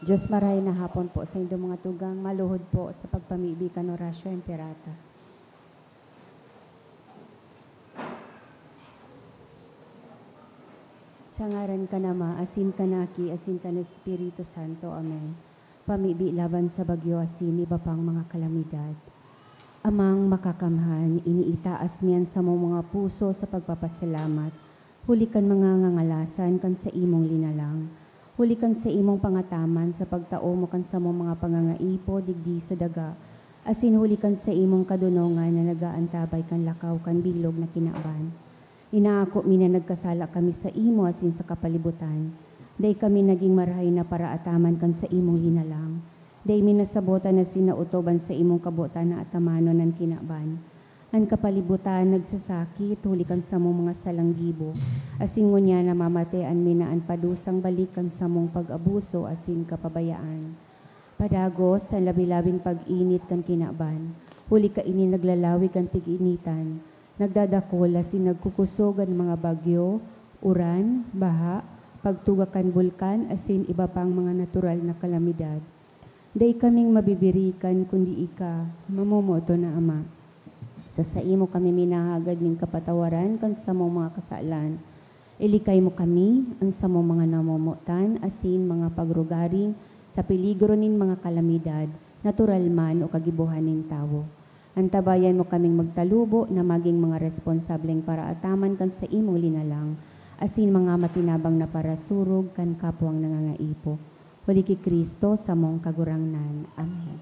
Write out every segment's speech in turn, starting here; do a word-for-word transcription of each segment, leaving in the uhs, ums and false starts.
Diyos, marahay na hapon po sa indo mga tugang, maluhod po sa pagpamibi kan Oratio Imperata. Sa ngaran kan Ama, asin kan Aki, asin kan Espiritu Santo. Amen. Pamibi laban sa bagyo asin iba pang mga kalamidad. Amang Makakamhan, iniitaas mi an samong mga puso sa pagpapasalamat, huli kan mga ngangalasan kan saimong linalang, huli kan saimong pangataman sa pagtao mo kan samong mga pangangaipo digdi sa daga, asin huli kan saimong kadonongan na nag-aantabay kan lakaw kan bilog na kinaban. Inaako mi na nagkasala kami saimo asin sa kapalibutan. Dai kami nagin marahay na paraataman kan saimong linalang. Dai mi nasabotan asin naotob an saimong kabotan na atamanon an kinaban. An kapalibutan nagsasakit huli kan samong mga salang gibo, asin ngunyan namamatean mi na an padusang balik kan samong pag-abuso asin kapabayaan. Padagos an labi-labing pag-init kan kinaban, huli kaini naglalawig an tig-initan, nagdadakol asin nagkukusog an mga bagyo, uran, baha, pagtuga kan bulkan asin iba pang mga natural na kalamidad. Dai kaming mabibirikan kundi ika, mamomoton na Ama. Sa saimo kami minahagad nin kapatawaran kan samong mga kasalan. Ilikay mo kami, an samong mga namomotan asin mga pagrugaring sa peligro nin mga kalamidad, natural man o kagibohan nin tawo. Antabayan mo kaming magtalubo na magin mga responsableng paraataman kan saimong linalang, asin mga makinabang na parasurog kan kapwang nangangaipo. Huli ki Cristo, samong Kagurangnan. Amen.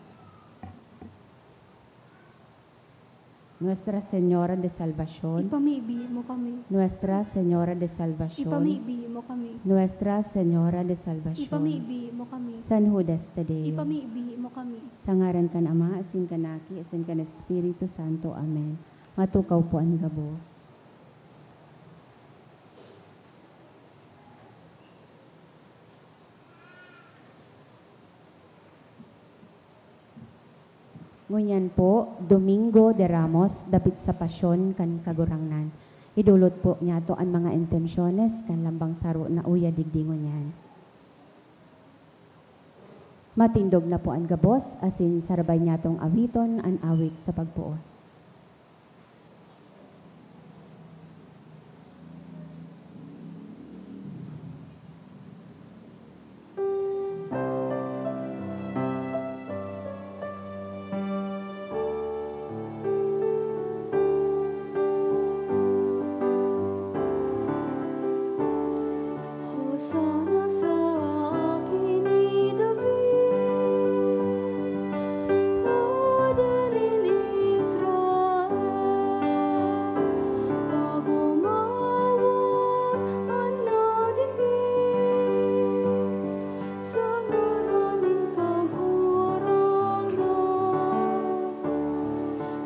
Nuestra Señora de Salvacion. Ipamibi mo kami. Nuestra Señora de Salvacion. Ipamibi mo kami. Nuestra Señora de Salvacion. Ipamibi mo kami. San Judas Tadeo. Ipamibi mo kami. Sa ngaran kan Ama, asin kan Aki, asin kan Espiritu Santo. Amen. Matukaw po an gabos. Ngunyan po, Domingo de Ramos, dapit sa Pasyon kan Kagurangnan. Idolot po niyato an mga intensyones kan lambang saro na uya digdi ngunyan. Matindog na po an gabos, asin sarabay niyatong awiton an awit sa pagpoon. Hosana sa Aki ni David, Hadan nin Israel, pagomawon an nadigdi, sa ngaran nin Kagurangnan.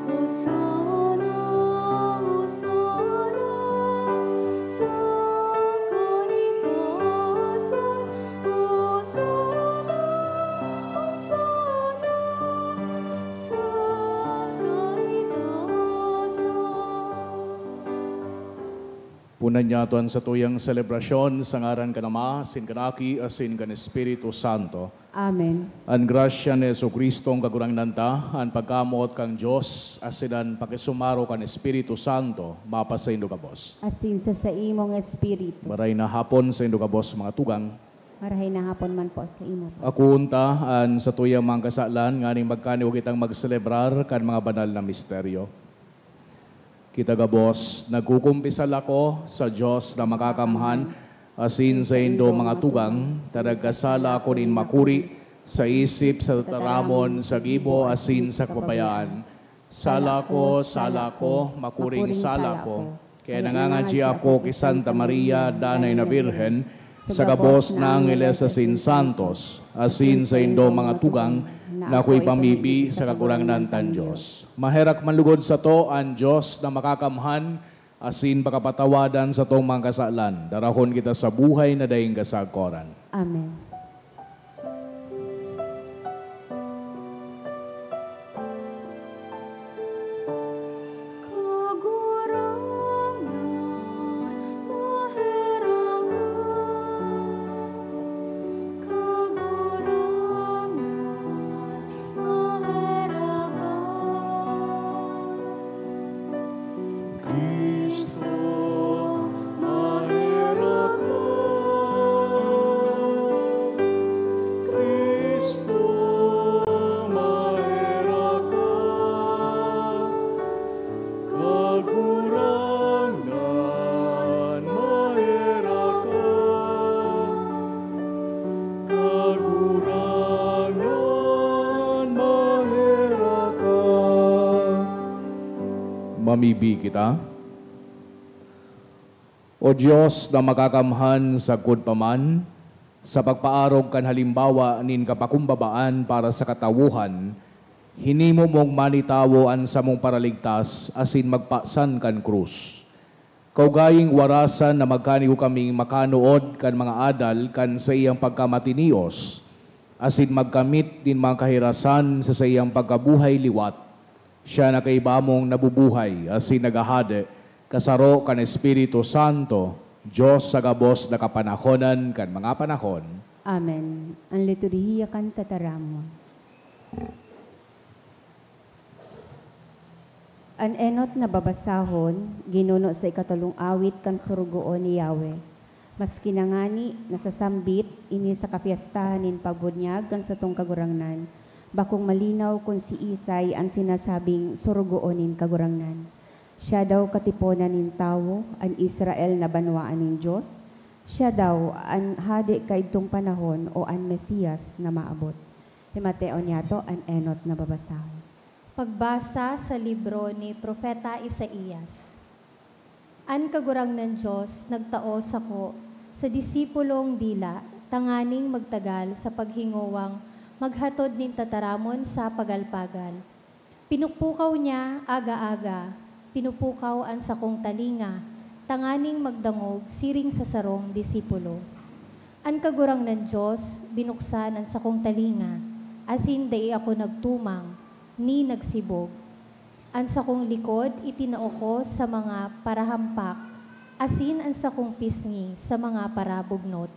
Hosana, Hosana sa kaitaasan, Hosana, Hosana sa kaitaasan. Punan niyato an satuyang selebrasyon sa ngaran kan Ama, asin kan Aki, asin kan Espiritu Santo. Amen. An grasya ni Jesu-Cristo, an Kagurangnan ta, an pagkamoot kan Dios, asin an pakisumaro kan Espiritu Santo, mapasaindo gabos. Asin sa saimong espiritu. Maray na hapon saindo gabos, mga tugang. Marahay na hapon man po sa imo po. Akoon ta an satuyang mga kasalan nganing magkaniwa kitang magselebrar kan mga banal na misteryo. Kita gabos, nagkukumpisal ako sa Dios na makakamhan, asin saindo mga tugang, ta nagkasala ako nin makuri, sa isip, sa tataramon, sa gibo, asin sa kapabayaan. Sala ko, sala ko, makuring sala ko. Kaya nangangadya ako ki Santa Maria, Danay na Birhen, sa gabos na angheles asin santos, asin saindo mga tugang, na akoy pamibi sa Kagurangnan tan Dios. Maherak man lugod sato an Dios na makakamhan, asin pakapatawadan satong mga kasalan, darahon kita sa buhay na daing kasagkoran. Amen. Kagurangnan, maherak ka. Kagurangnan, Mamibi kita. O Dios na makakamhan, sagkod pa man, sa pagpaarog kan halimbawa nin kapakumbabaan para sa katawohan, hinimo mong manitawo an samong Paraligtas asin magpasan kan krus. Kaugaying warasan na magkanigo kaming makanood kan mga adal kan saiyang pagkamatinios, asin magkamit nin mga kahirasan sa saiyang pagkabuhay liwat, siya na kaiba mong nabubuhay asin naghahade, kasaro kan Espiritu Santo, Dios sa gabos na kapanahonan kan mga panahon. Amen. An liturhiya kan tataramon. An enot na babasahon, ginuno sa ikatolong awit kan sorogoon ni Yahweh. Maski na ngani nasasambit ini sa kapyestahan nin pagbunyag kan satong Kagurangnan, bakong malinaw kun siisay an sinasabing sorogoon nin Kagurangnan. Siya daw katiponan nin tawo, an Israel na banwaan nin Dios. Siya daw an hade kaidtong panahon o an Mesias na maabot. Himateon niyato an enot na babasahon. Pagbasa sa libro ni Propeta Isaias. An Kagurangnan Dios nagtao sako sa disipulong dila tanganing magtagal sa paghingowang maghatod nin tataramon sa pagalpagal. Pinukpukaw niya aga-aga, pinupukaw an sakong talinga tanganing magdangog siring sa sarong disipulo. An Kagurangnan Dios binuksan an sakong talinga, asin dai ako nagtumang, ni nagsibog. An sakong likod itinao ko sa mga parahampak, asin an sakong pisngi sa mga parabugnot.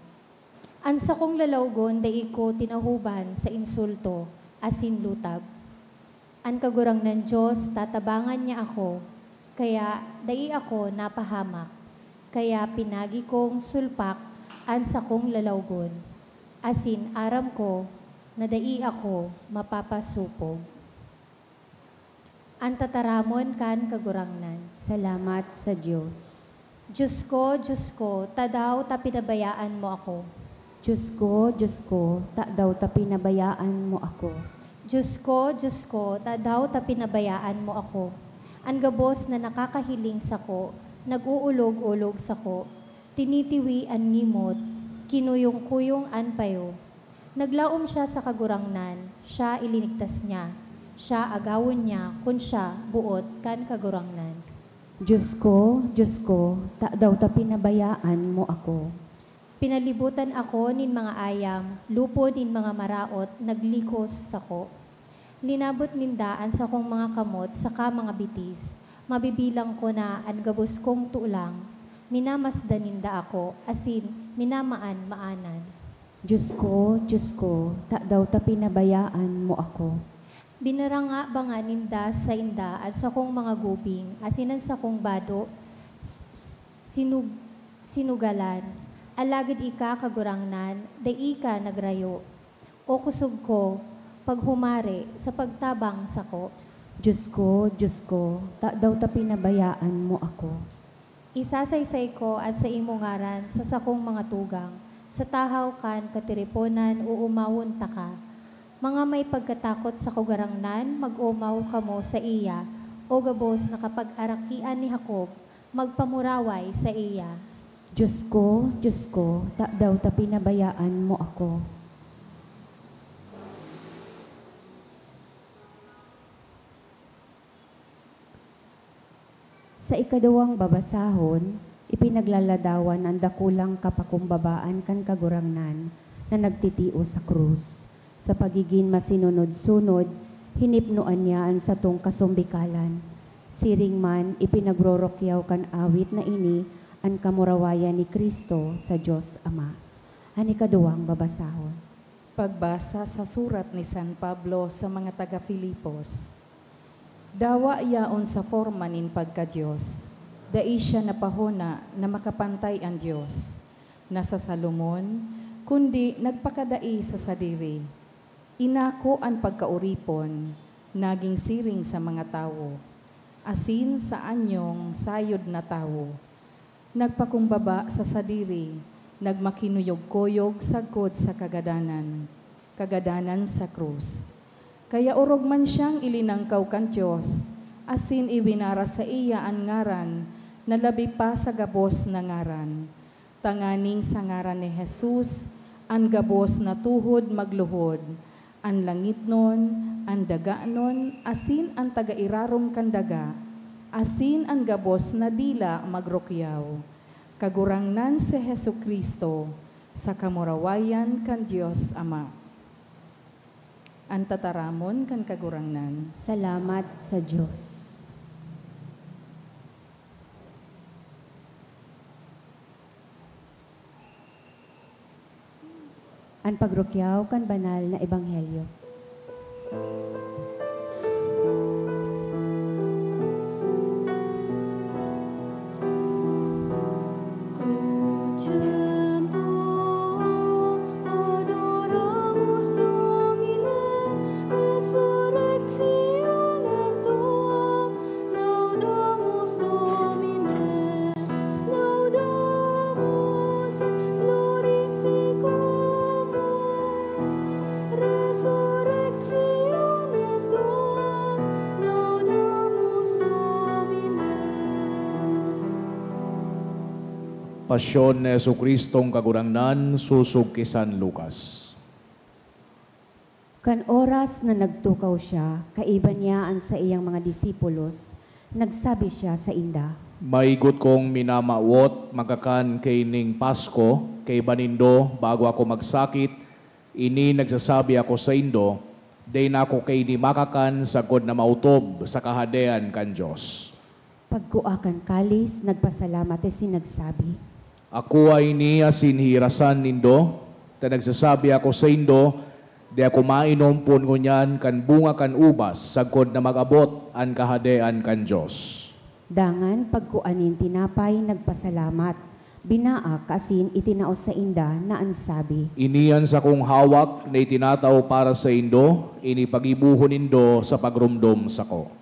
An sakong lalawgon dai ko tinahoban sa insulto asin lutab. An Kagurangnan Dios tatabangan niya ako, kaya dai ako napahamak. Kaya pinagi kong sulpak an sakong lalawgon, asin aram ko na dai ako mapapasopog. An tataramon kan Kagurangnan. Salamat sa Dios. Dios ko, Dios ko, tadaw ta pinabayaan mo ako? Dios ko, Dios ko, tadaw ta pinabayaan mo ako? Dios ko, Dios ko, tadaw ta pinabayaan mo ako? An gabos na nakakahiling sako, nag-uulog-ulog sako, tinitiwi an ngimot, kinuyong-kuyong an payo. Naglaom siya sa Kagurangnan, siya ilinigtas niya. Siya agawon niya kun siya boot kan Kagurangnan. Dios ko, Dios ko, tadaw ta pinabayaan mo ako? Pinalibutan ako nin mga ayam, lupon nin mga maraot naglikos sako. Linabot ninda an sakong mga kamot saka mga bitis. Mabibilang ko na an gabos kong tulang. Minamasdan ninda ako, asin minamaan-maanan. Dios ko, Dios ko, tadaw ta pinabayaan mo ako? Binaranga-banga ninda sainda an sakong mga gubing asin an sakong bado s-, s-, sinug-, sinugalan. Alagad ika, Kagurangnan, dai ka nagrayo. O kusog ko, paghumari sa pagtabang sako. Dios ko, Dios ko, tadaw ta pinabayaan mo ako? Isasaysay ko an saimong ngaran sa sakong mga tugang, sa tahaw kan katiriponan oomawon taka. Mga may pagkatakot sa Kagurangnan, mag-omaw kamo saiya, o gabos na kapagarakian ni Jacob, magpamuraway saiya. Dios ko, Dios ko, tadaw ta pinabayaan mo ako? Sa ikaduwang babasahon, ipinaglaladawan an dakulang kapakumbabaan kan Kagurangnan na nagtitios sa krus. Sa pagigin masinunod-sunod, hinipnoan niya an satong kasumbikalan. Siring man, ipinagrorokyaw kan awit na ini an kamurawayan ni Cristo sa Dios Ama. An ikaduwang babasahon. Pagbasa sa surat ni San Pablo sa mga taga Filipos. Dawa yaon sa forma nin pagka-Dios, dai siya napahona na makapantay an Dios na sa Salomon, kundi nagpakadai sa sadiri. Inako an pagkaoripon, nagin siring sa mga tawo, asin sa anyong sayod na tawo. Nagpakumbaba sa sadiri, nagmakinuyog-kuyog sagkod sa kagadanan, kagadanan sa krus. Kaya orog man siyang ilinangkaw kan Dios, asin iwinara saiya an ngaran na labi pa sa gabos na ngaran, tanganing sa ngaran ni Jesus an gabos na tuhod magluhod, an langitnon, an daganon, asin an taga irarom kan daga, asin an gabos na dila magrukyaw. Kagurangnan si Jesu-Cristo, sa kamurawayan kan Dios Ama. An tataramon kan Kagurangnan. Salamat sa Dios. An pagrukyaw kan banal na ebanghelyo. Crucem tuam adoramus, Domine, resurrectionem tuam laudamus, Domine, laudamus et glorificamus. Resurrectionem tuam laudamus, Domine. Pasyon ni Jesu-Cristong Kagurangnan sosog ki San Lucas. Kan oras na nagtukaw siya, kaiba niya an saiyang mga disipulos, nagsabi siya sainda, "Maigot kong minamawot magakan kaining Pasko kaiba nindo bago ako magsakit. Ini nagsasabi ako saindo, dai na ako kaini makakan sagkod na maotob sa Kahadean kan Dios." Pagkua kan kalis, nagpasalamat asin nagsabi, "Akoa ini asin hihirasan nindo, ta nagsasabi ako saindo, di ako mainom poon ngunyan kan bunga kan ubas sagkod na mag-abot an Kahadean kan Dios." Dangan pagkua nin tinapay, nagpasalamat, binaak asin itinao sainda na an sabi, "Ini an sakong hawak na itinatao para saindo, ini paggibohon nindo sa pagromdom sako."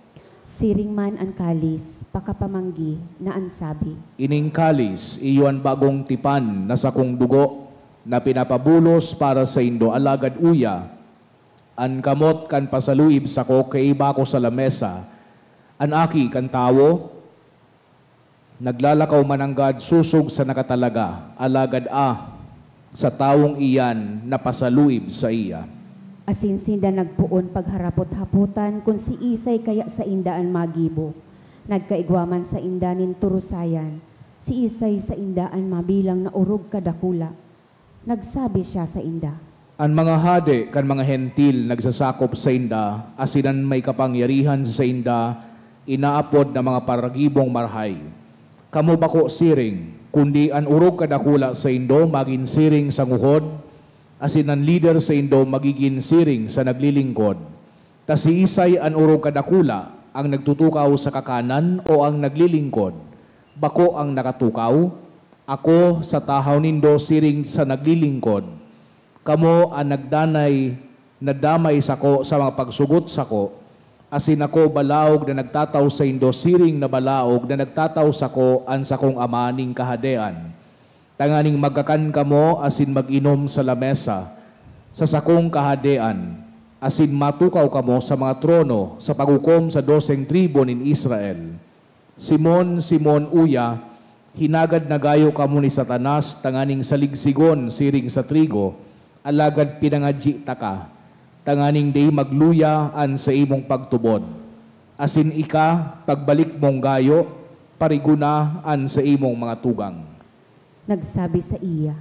Siring man an kalis, pakapamanggi, na an sabi, "Ining kalis iyo an bagong tipan na sakong dugo, na pinapabulos para saindo. Alagad uya, an kamot kan pasaluib sako kaiba ko sa lamesa, an Aki kan Tawo naglalakaw mananggad sosog sa nakatalaga, alagad, ah, sa tawong iyan na pasaluib saiya." Asin sinda nagpoon pagharapot-hapotan kun siisay kaya sainda an magibo. Nagkaigwa man sainda nin turusayan, siisay sainda an mabilang na orog kadakula. Nagsabi siya sainda, "An mga hade kan mga Hentil nagsasakop sainda, asin an may kapangyarihan sa sainda inaapod na mga paragibong marahay. Kamo bako siring, kundi an orog kadakula saindo magin siring sa nguhod, asin an lider saindo magigin siring sa naglilingkod. Ta siisay an orog kadakula, ang nagtutukaw sa kakanan o ang naglilingkod? Bako an nakatukaw? Ako sa tahaw nindo siring sa naglilingkod. Kamo an nagdanay na damay sako sa mga pagsugot sako, asin ako balaog na nagtatao saindo siring na balaog na nagtatao sako an sakong Ama nin Kahadean, tanganing magkakan kamo asin mag-inom sa lamesa sa sakong Kahadean, asin matukaw kamo sa mga trono sa paghukom sa doseng tribu nin Israel. Simon, Simon, uya, hinagad nagayo kamo ni Satanas tanganing saligsigon siring sa trigo, alagad pinangadyi taka, tanganing dai magluya an saimong pagtubod. Asin ika, pagbalik mong gayo, parigona an saimong mga tugang." Nagsabi saiya,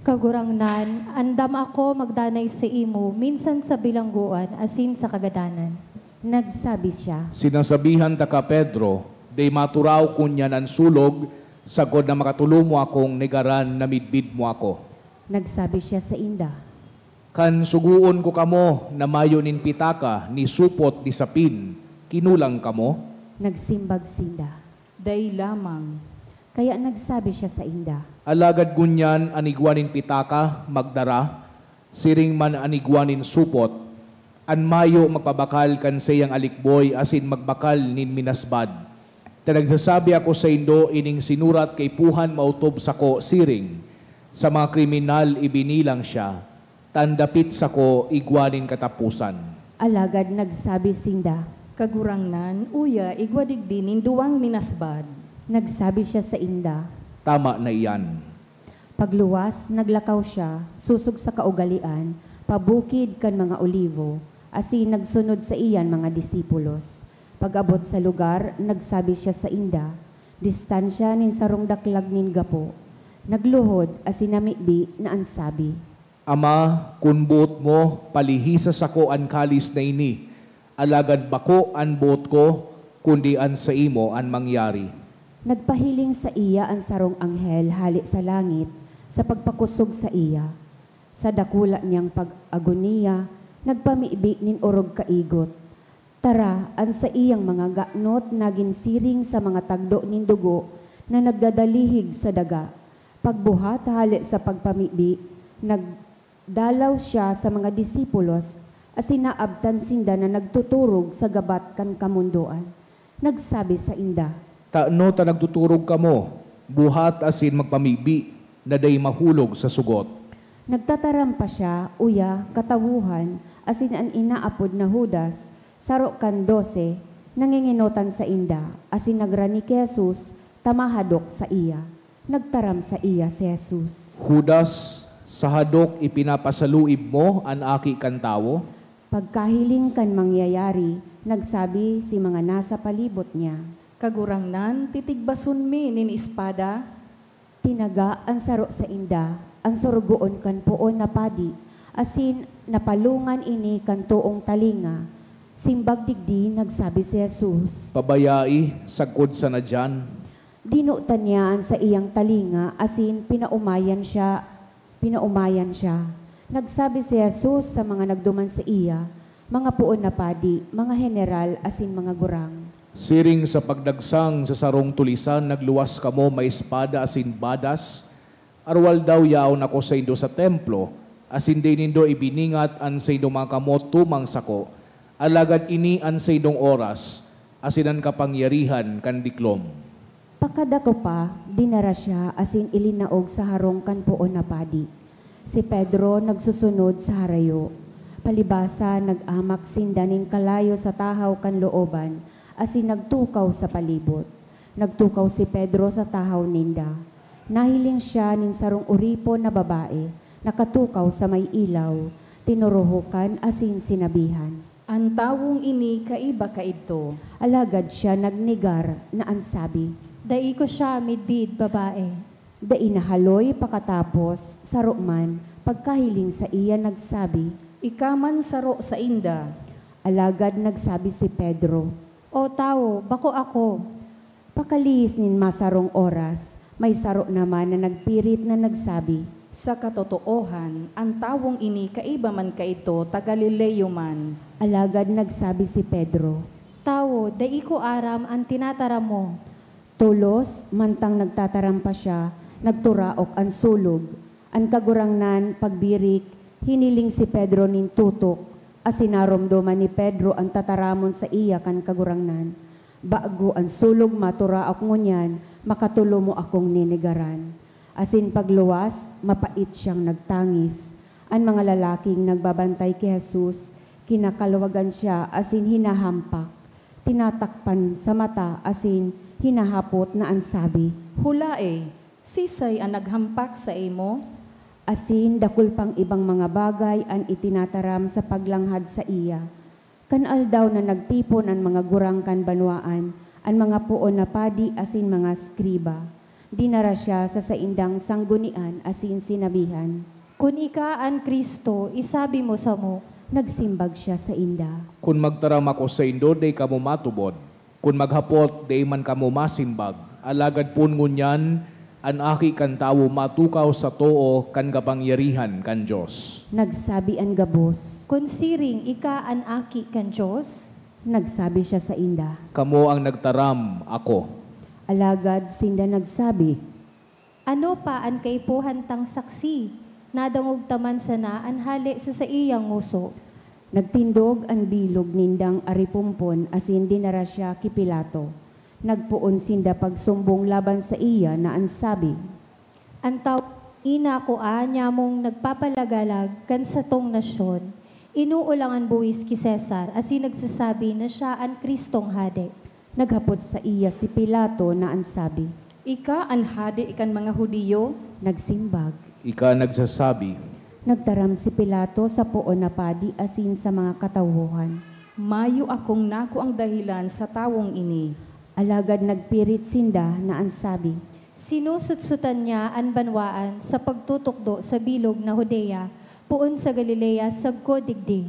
"Kagurangnan, andam ako magdanay saimo minsan sa bilanggoan asin sa kagadanan." Nagsabi siya, "Sinasabihan taka, Pedro, dai maturaw ngunyan an sulog sagkod na makatolo mo akong negaran na midbid mo ako." Nagsabi siya sainda, "Kan sugoon ko kamo na mayo nin pitaka ni supot ni sapin, kinulang kamo?" Nagsimbag sinda, "Dai lamang." Kaya nagsabi siya sainda, "Alagad ngunyan an igwa nin pitaka magdara, siring man an igwa nin supot. An mayo magpabakal kan saiyang alikboy asin magbakal nin minasbad. Ta nagsasabi ako saindo, ining sinurat kaipuhan maotob sako siring, 'Sa mga kriminal ibinilang siya, ta an dapit sako igwa nin kataposan.'" Alagad nagsabi sinda, "Kagurangnan, uya, igwa digdi nin duwang minasbad." Nagsabi siya sainda, "Tama na iyan." Pagluwas, naglakaw siya, sosog sa kaugalean, pabukid kan mga Olivo, asin nagsunod saiya an mga disipulos. Pag-abot sa lugar, nagsabi siya sainda, distansya nin sarong daklag nin gapo. Nagluhod asin namibi na an sabi, "Ama, kun boot mo, palihisa sako an kalis na ini, alagad bako an boot ko, kundi an saimo an mangyari." Nagpahiling saiya an sarong anghel hale sa langit sa pagpakosog saiya. Sa dakula niyang pag-agoniya, nagpamibi nin orog kaigot. Tara, an saiyang mga ganot nagin siring sa mga tagdo nin dugo na nagdadalihig sa daga. Pagbuhat hale sa pagpamibi, nagdalaw siya sa mga disipulos asin naabtan sinda na nagtuturog sa gabat kan kamondoan. Nagsabi sainda, "Tano ta nagtuturog kamo? Buhat asin magpamibi na dai mahulog sa sugot." Nagtataram pa siya, uya, katawohan, asin an inaapod na Judas, saro kan dose, nangingenotan sainda, asin nagrani ki Jesus ta mahadok saiya. Nagtaram saiya si Jesus, "Judas, sa hadok ipinapasaluib mo an Aki kan Tawo?" Pagkahiling kan mangyayari, nagsabi si mga nasa palibot niya, "Kagurangnan, titigbason mi nin espada?" Tinaga an saro sainda an sorogoon kan poon na padi, asin napalongan ini kan toong talinga. Simbag digdi, nagsabi si Jesus, "Pabayai, sagkod sana diyan." Dinotan niya an saiyang talinga asin pinaomayan siya, pinaomayan siya. Nagsabi si Jesus sa mga nagduman saiya, mga poon na padi, mga heneral asin mga gurang, "Siring sa pagdagsang sa sarong tulisan nagluwas kamo may espada asin badas? Aroaldaw yaon ako saindo sa Templo, asin dai nindo ibiningat an saindong mga kamot tumang sako. Alagad ini an saindong oras asin an kapangyarihan kan diklom." Pakadako pa, dinara siya asin ilinaog sa harong kan poon na padi. Si Pedro nagsusunod sa harayo. Palibasa, nag-amak sinda nin kalayo sa tahaw kan looban asin nagtukaw sa palibot. Nagtukaw si Pedro sa tahaw ninda. Nahiling siya nin sarong oripon na babae, nakatukaw sa may ilaw, tinuruhokan asin sinabihan, "An tawong ini kaiba kaidto." Alagad siya nagnegar na an sabi, "Dai ko siya midbid, babae." Dai nahaloy pakatapos, saro man, pagkahiling saiya nagsabi, "Ika man saro sainda." Alagad nagsabi si Pedro, "O tawo, bako ako." Pakalihis nin masarong oras, may saro naman na nagpirit na nagsabi, "Sa katotoohan, an tawong ini kaiba man kaidto ta Galileo man." Alagad nagsabi si Pedro, "Tawo, dai ko aram an tinataram mo." Tolos, mantang nagtataram pa siya, nagturaok an sulog. An Kagurangnan, pagbirik, hiniling si Pedro nin tutok, asin naromdoman ni Pedro an tataramon saiya kan Kagurangnan. "Bago an sulog maturaok ngunyan, makatolo mo akong nenegaran." Asin pagluwas, mapait siyang nagtangis. An mga lalaking nagbabantay ki Jesus, kinakalwagan siya asin hinahampak, tinatakpan sa mata asin hinahapot na an sabi, "Hulae, sisay an naghampak saimo?" Asin dakul pang ibang mga bagay an itinataram sa paglanghad saiya. Kan aldaw na nagtipon an mga gurang kan banwaan, an mga poon na padi asin mga eskriba, dinara siya sa saindang sanggunian asin sinabihan, "Kun ika an Cristo, isabi mo samo." Nagsimbag siya sainda, "Kun magtaram ako saindo, dai kamo matubod. Kun maghapot, dai man kamo masimbag. Alagad poon ngunyan, an Aki kan Tawo matukaw sa too kan kapangyarihan kan Dios." Nagsabi an gabos, "Kun siring ika an Aki kan Dios?" Nagsabi siya sainda, "Kamo an nagtaram, ako." Alagad sinda nagsabi, "Ano pa an kaipuhan tang saksi? Nadangog ta man sana an hale sa saiyang ngoso." Nagtindog an bilog nindang aripompon asin dinara siya ki Pilato. Nagpoon sinda pagsumbong laban saiya na an sabi, "An tawo ini nakua nyamong nagpapalagalag kan satong nasyon, Inoolang an buhis ki Cesar, asin nagsasabi na siya an Cristong hade. Naghapot saiya si Pilato na an sabi, "Ika an hade kan mga Judio?" Nagsimbag, "Ika an nagsasabi." Nagtaram si Pilato sa poon na padi asin sa mga katawohan, "Mayo akong nakuang dahelan sa tawong ini." Alagad nagpirit sinda na an sabi, "Sinusutsutan niya an banwaan sa pagtutukdo sa bilog na Judea, poon sa Galilea sagkod digdi."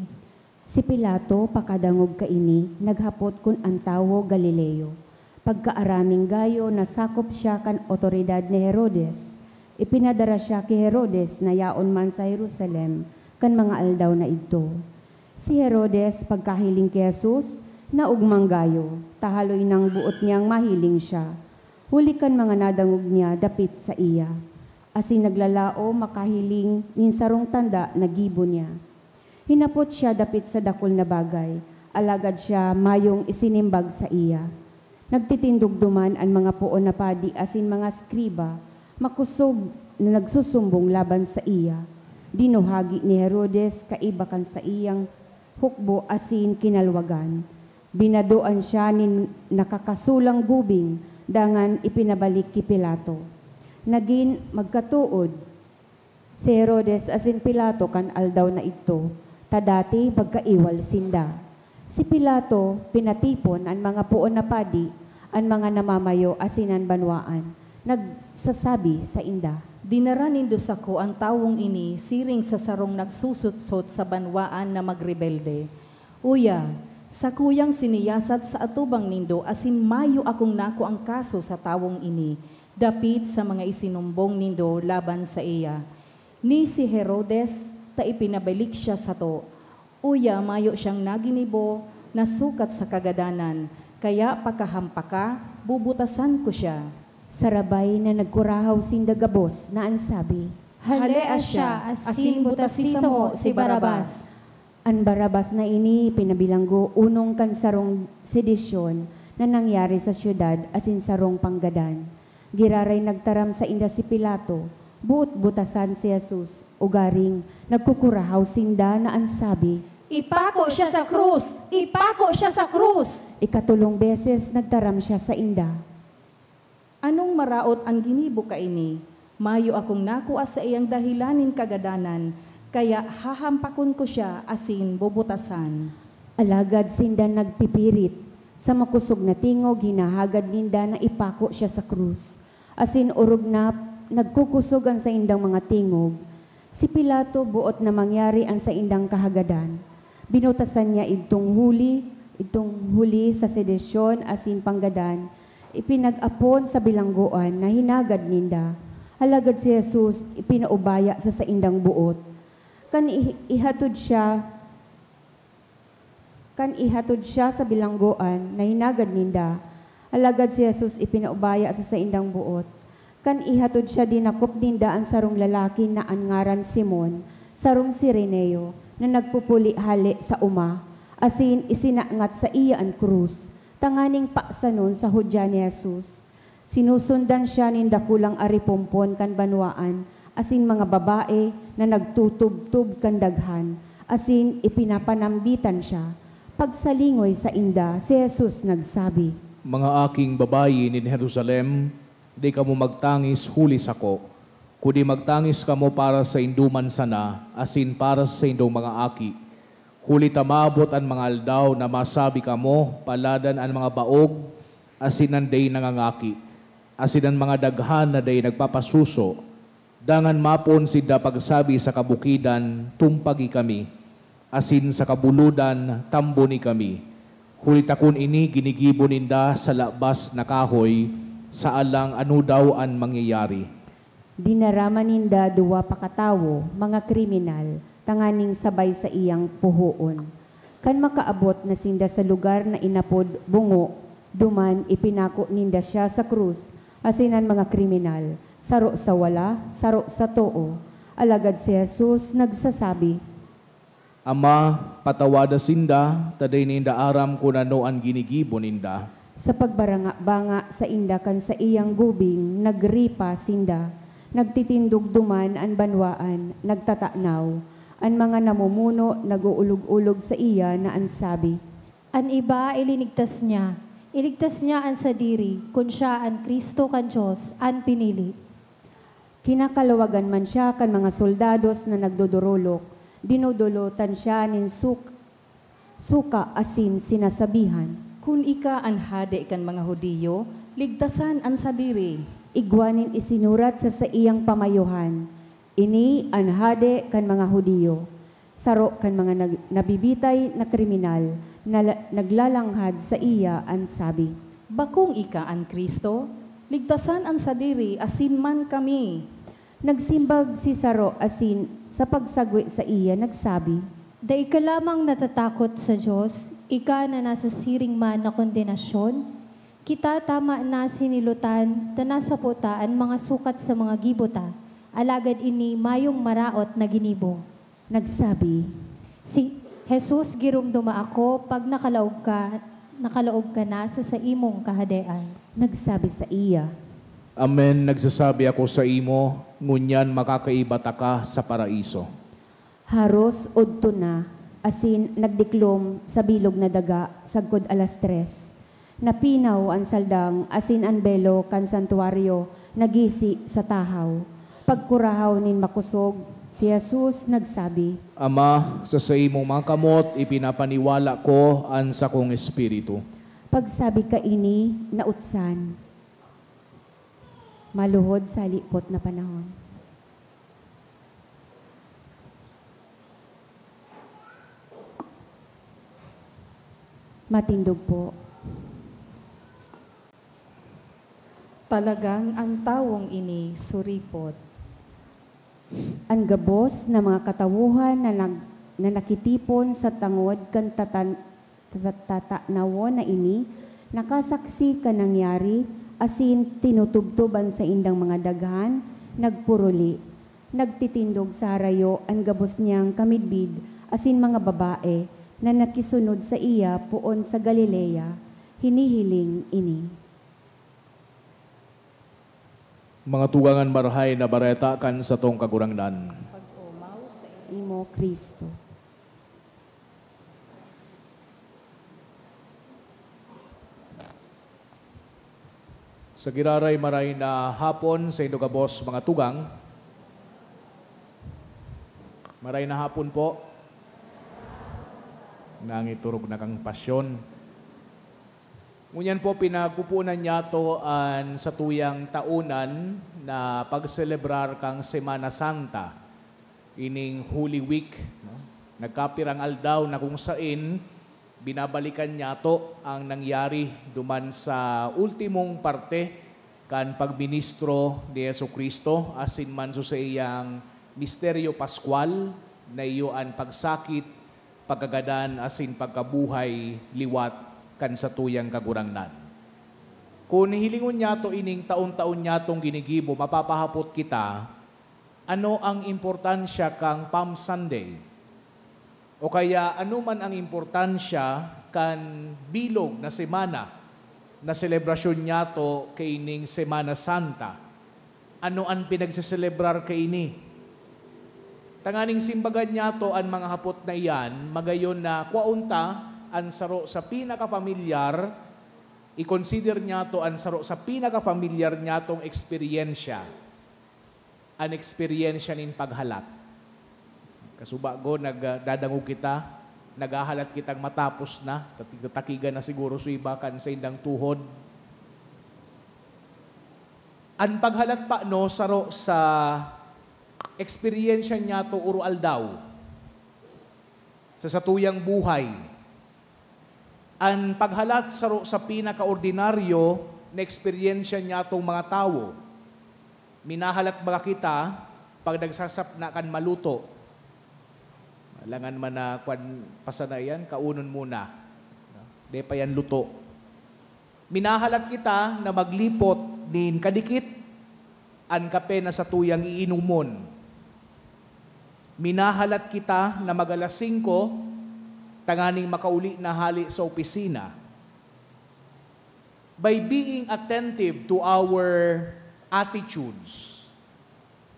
Si Pilato, pakadangog kaini, naghapot kun an tawo Galileo. Pagkaaraming gayo, nasakop siya kan awtoridad ni Herodes. Ipinadara siya ki Herodes na yaon man sa Jerusalem kan mga aldaw na idto. Si Herodes, pagkahiling ki Jesus, naogmang gayo, ta haloy nang boot niyang mahiling siya, huli kan mga nadangog niya dapit saiya, asin naglalaom makahiling nin sarong tanda na gibo niya. Hinapot siya dapit sa dakul na bagay, alagad siya mayong isinimbag saiya. Nagtitindog duman an mga poon na padi asin mga eskriba, makosog na nagsusumbong laban saiya. Dinuhagi ni Herodes kaiba kan saiyang hukbo asin kinalwagan. Binadoan siya nin nakakasulang gubing dangan ipinabalik ki Pilato. Nagin magkatood si Herodes asin Pilato kan aldaw na idto, ta dati magkaiwal sinda. Si Pilato pinatipon an mga poon na padi, an mga namamayo asin an banwaan, nagsasabi sainda, "Dinara nindo sako an tawong ini siring sa sarong nagsusutsot sa banwaan na magrebelde. Uya, sakuyang siniyasat sa atubang nindo asin mayo akong nakuang kaso sa tawong ini dapit sa mga isinumbong nindo laban saiya. Ni si Herodes ta ipinabalik siya sato. Uya, mayo siyang naginibo na sukat sa kagadanan, kaya pakahampaka, bubutasan ko siya." Sarabay na nagkurahaw sinda gabos na an sabi, "Halea siya, asin butasi samo si Barrabas." An Barrabas na ini pinabilanggo onong kan sarong sedisyon na nangyari sa syudad asin sarong panggadan. Giraray nagtaram sainda si Pilato, boot butasan si Jesus, ugaring nagkukurahaw sinda na an sabi, "Ipako siya sa krus! Ipako siya sa krus!" Ikatolong beses nagtaram siya sainda, "Anong maraot an ginibo kaini? Mayo akong nakua saiyang dahelan nin kagadanan, kaya hahampakon ko siya asin bubutasan." Alagad sinda nagpipirit, sa makosog na tingog hinahagad ninda na ipako siya sa krus, asin orog na nagkukosog an saindang mga tingog. Si Pilato boot na mangyari an saindang kahagadan. Binutasan niya idtong huli, idtong huli sa sedisyon asin panggadan, ipinag-apon sa bilanggoan na hinagad ninda. Alagad si Jesus ipinaubaya sa saindang boot. Kan i-, ihatod siya, kan ihatod siya sa bilanggoan na hinagad ninda, alagad si Jesus ipinaubaya sa saindang boot. Kan ihatod siya, dinakop ninda an sarong lalaki na an ngaran Simon, sarong Cireneo, na nagpupuli hale sa oma, asin isinangat saiya an krus, tanganing paksanon sa hudya ni Jesus. Sinusundan siya nin dakulang aripompon kan banwaan asin mga babae na nagtutubtob kan daghan, asin ipinapanambitan siya. Pagsalingoy sainda, si Jesus nagsabi, "Mga aking babayi nin Jerusalem, dai kamo magtangis huli sako, kundi magtangis kamo para saindo man sana asin para sa saindong mga aki. Huli ta maabot an mga aldaw na masabi kamo paladan an mga baog asin an dai nangangaki, asin an mga daghan na dai nagpapasuso. Dangan mapoon sinda pagsabi sa kabukidan, 'Tumpagi kami,' asin sa kabulodan, 'Tamboni kami.' Huli ta kun ini ginigibo ninda sa labas na kahoy, saalang ano daw an mangyayari." Dinara man ninda duwa pa katawo, mga kriminal, tanganing sabay saiyang puhoon. Kan makaabot na sinda sa lugar na inapod Bungo, duman ipinako ninda siya sa krus, asin an mga kriminal, saro sa wala, saro sa too. Alagad si Jesus nagsasabi, "Ama, patawada sinda, ta dai ninda aram kun ano an ginigibo ninda." Sa pagbaranga-banga sainda kan saiyang gubing, nagripa sinda. Nagtitindog duman an banwaan, nagtatanaw. An mga namumuno nag-uulog-ulog saiya na an sabi, "An iba ilinigtas niya. Iligtas niya an sadiri, kun siya an Cristo kan Dios, an pinili." Kinakalawagan man siya kan mga soldados na nagdodorolok, dinodolotan siya nin suk-, suka asin sinasabihan, "Kun ika an hade kan mga Judio, ligtasan an sadiri." Igwa nin isinurat sa saiyang pamayohan, "Ini an hade kan mga Judio." Saro kan mga nag-, nabibitay na kriminal na la-, naglalanghad saiya an sabi, "Bakong ika an Cristo? Ligtasan an sadiri asin man kami." Nagsimbag si saro asin sa pagsagwe saiya nagsabi, "Dai ka lamang natatakot sa Dios, ika na nasa siring man na kondenasyon? Kita tama na sinilotan ta nasapo ta an mga sukat sa mga gibo ta, alagad ini mayong maraot na ginibo." Nagsabi, "Si Jesus, giromdoma ako pag nakalaog ka, nakalaog ka na sa saimong Kahadean." Nagsabi saiya, "Amen, nagsasabi ako saimo, ngunyan makakaiba taka sa Paraiso." Haros odto na, asin nagdiklom sa bilog na daga sagkod alas tres. Napinaw an saldang asin an belo kan santuaryo na gisi sa tahaw. Pagkurahaw nin makosog, si Jesus nagsabi, "Ama, sa saimong mga kamot ipinapaniwala ko an sakong espiritu." Pagsabi kaini, nautsan. Maluhod sa halipot na panahon. Matindog po. Talagang ang tawong ini suripot. An gabos na mga katawuhan na nag-, na nakitipon sa tangod kan tatan-, ta-, tatanawon na ini, nakasaksi kan nangyari, asin tinutubtob an saindang mga daghan, nagpuruli. Nagtitindog sa harayo an gabos niyang kamidbid asin mga babae na nakisunod saiya poon sa Galilea. Hinihiling ini. Mga tugang, an Marahay na Bareta kan satong Kagurangnan. Pag-omaw sa imo, Cristo. Sa giraray, maray na hapon saindo gabos, mga tugang. Maray na hapon po. Nangiturog na kan pasyon. Ngunyan po, pinagpupunan niyato an satuyang taonan na pagselebrar kan Semana Santa, ining Holy Week, no? Nagkapirang aldaw na kung sain binabalikan niyato ang nangyari duman sa ultimong parte kan pagministro ni Jesu-Cristo asin man sa saiyang misteryo paskwal, na iyo an pagsakit, pagkagadan asin pagkabuhay liwat kan satuyang Kagurangnan. Kun hilingon niyato ining taon-taon niyatong ginigibo, mapapahapot kita, ano ang importansya kan Palm Sunday? O kaya, ano man ang importansya kan bilog na semana na selebrasyon niyato kaining Semana Santa? Ano an pinagseselebrar kaini? Tanganing simbagan niyato an mga hapot na iyan, magayon na kwaon ta an saro sa pinakafamilyar, i-consider niyato an saro sa pinakafamilyar niyatong eksperyensya, an eksperyensya nin paghalat. Kasubago, nag-, ah, dadangog kita, naghahalat kitang matapos na, tati-, takigan na siguro sa iba kan saindang tuhod. An paghalat pa, no, saro sa eksperyensya niyato oro-aldaw sa satuyang buhay. An paghalat saro sa pinakaordinaryo na eksperyensya niyatong mga tawo. Minahalat baga kita pag nagsasapna kan maluto? Alangan man na kwan pa sana iyan, kaunon muna. Di pa yan luto. Minahalat kita na maglipot nin kadikit an kape na satuyang iinomon. Minahalat kita na mag-alas singko tanganing makauli na hale sa opisina. By being attentive to our attitudes,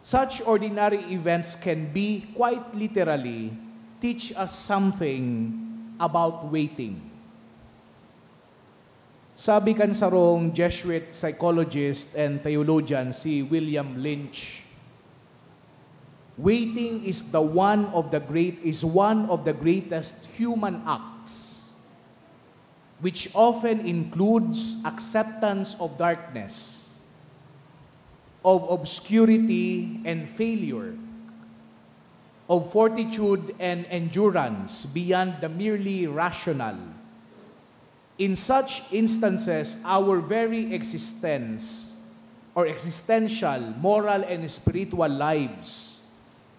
Such ordinary events can be, quite literally, teach us something about waiting. Sabi kan sarong Jesuit psychologist and theologian, si William Lynch, "Waiting is the one of the great is one of the greatest human acts, which often includes acceptance of darkness, of obscurity and failure, of fortitude and endurance beyond the merely rational. In such instances, our very existence or existential, moral, and spiritual lives,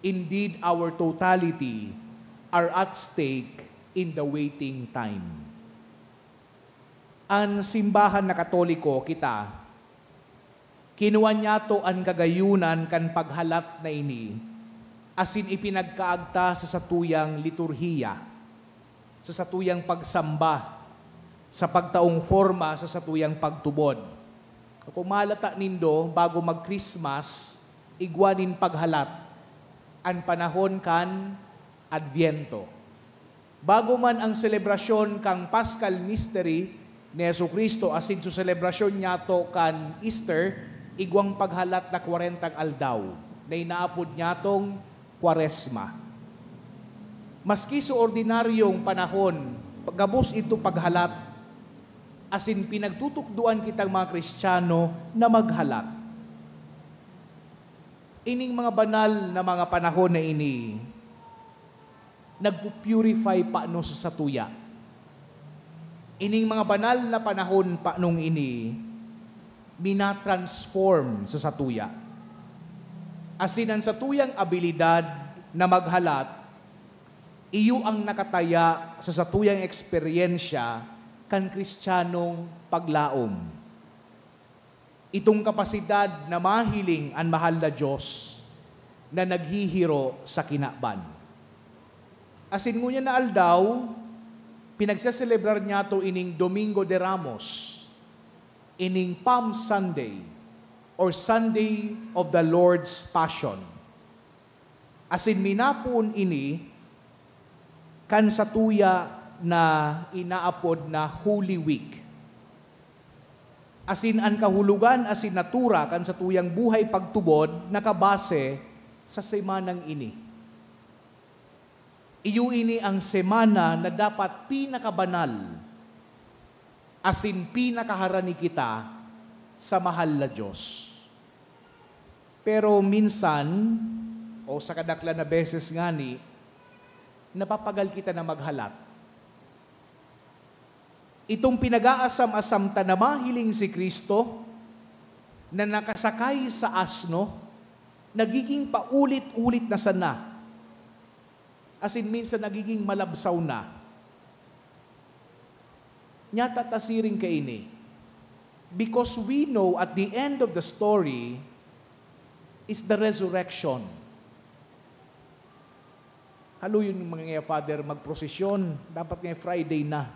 indeed our totality, are at stake in the waiting time." An simbahan na Katoliko kita, kinua niyato an kagayunan kan paghalat na ini asin ipinagkaagta sa satuyang liturhiya, sa satuyang pagsamba, sa pagtaong forma sa satuyang pagtubod. Kung malata nindo, bago mag-Christmas, igwa nin paghalat an panahon kan Adviento. Bago man ang selebrasyon kan Paschal Mystery ni Jesu-Cristo asin su selebrasyon niyato kan Easter, igwang paghalat na kwarentang aldaw na inaapod niyatong Kwaresma. Maski sa ordinaryong panahon, gabos idto paghalat, asin pinagtutukdoan kitang mga Kristiyano na maghalat. Ining mga banal na mga panahon na ini, nagpu-purify pano sa satuya. Ining mga banal na panahon panong ini, mina-transform sa satuya. Asin an satuyang abilidad na maghalat, iyo ang nakataya sa satuyang eksperyensya kan Kristiyanong paglaom. Itong kapasidad na mahiling an mahal na Diyos na naghihiro sa kinaban. Asin ngunyan na aldaw, pinagseselebrar niyato ining Domingo de Ramos, ining Palm Sunday, or Sunday of the Lord's Passion. Asin minapoon ini kan satuya na inaapod na Holy Week. Asin an kahulogan asin natura kan satuyang buhay pagtubod nakabase sa semanang ini. Iyo ini ang semana na dapat pinakabanal asin pinakaharani kita sa mahal na Diyos. Pero minsan, o sa kadaklan na beses ngani, napapagal kita na maghalat. Itong pinag-aasam-asam ta na mahiling si Cristo na nakasakay sa asno, nagiging paulit-ulit na sana. Asin minsan nagiging malabsaw na. Nyata ta siring kaini. Because we know at the end of the story is the resurrection. Haloy yung mga nga, "Father, magprosesyon. Dapat nga Friday na."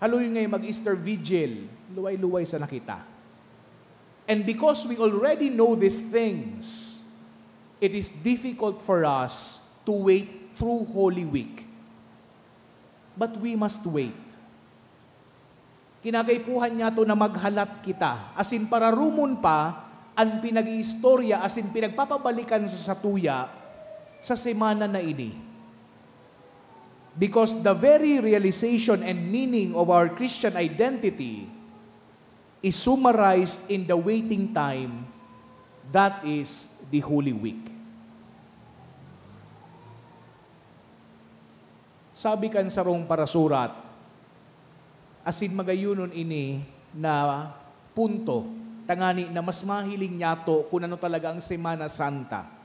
Haloy nga mag-Easter Vigil. Luway-luway sana kita. And because we already know these things, it is difficult for us to wait through Holy Week. But we must wait. Kinakaipuhan niyato na maghalat kita, asin pararumon pa an pinag-iistorya asin pinagpapabalikan sa satuya sa semana na ini. Because the very realization and meaning of our Christian identity is summarized in the waiting time, that is the Holy Week. Sabi kan sarong parasurat, asin magayonon ini na punto, tangani na mas mahiling niyato kun ano talaga ang Semana Santa.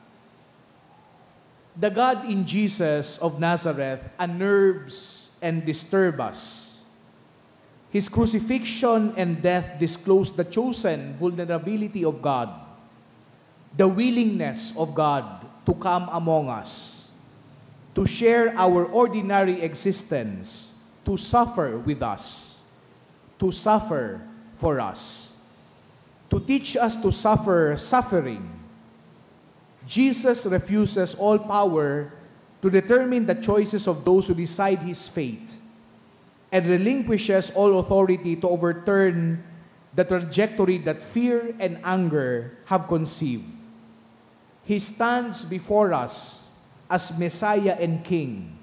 The God in Jesus of Nazareth unnerves and disturbs us. His crucifixion and death disclose the chosen vulnerability of God, the willingness of God to come among us, to share our ordinary existence, to suffer with us, to suffer for us, to teach us to suffer suffering Jesus refuses all power to determine the choices of those who decide his fate, and relinquishes all authority to overturn the trajectory that fear and anger have conceived. He stands before us as Messiah and King,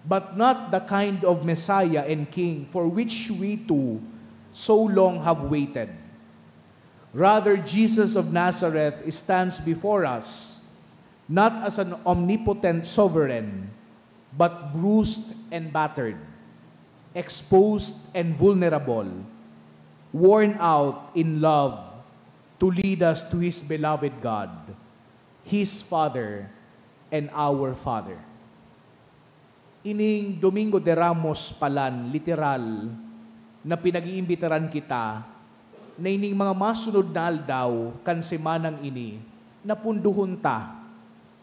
but not the kind of Messiah and King for which we too so long have waited. Rather, Jesus of Nazareth stands before us not as an omnipotent sovereign, but bruised and battered, exposed and vulnerable, worn out in love to lead us to His beloved God, His Father, and our Father. Ining Domingo de Ramos palan, literal, na pinag-iimbitaran kita na ining mga masunod na aldaw kan semanang ini, napundohon ta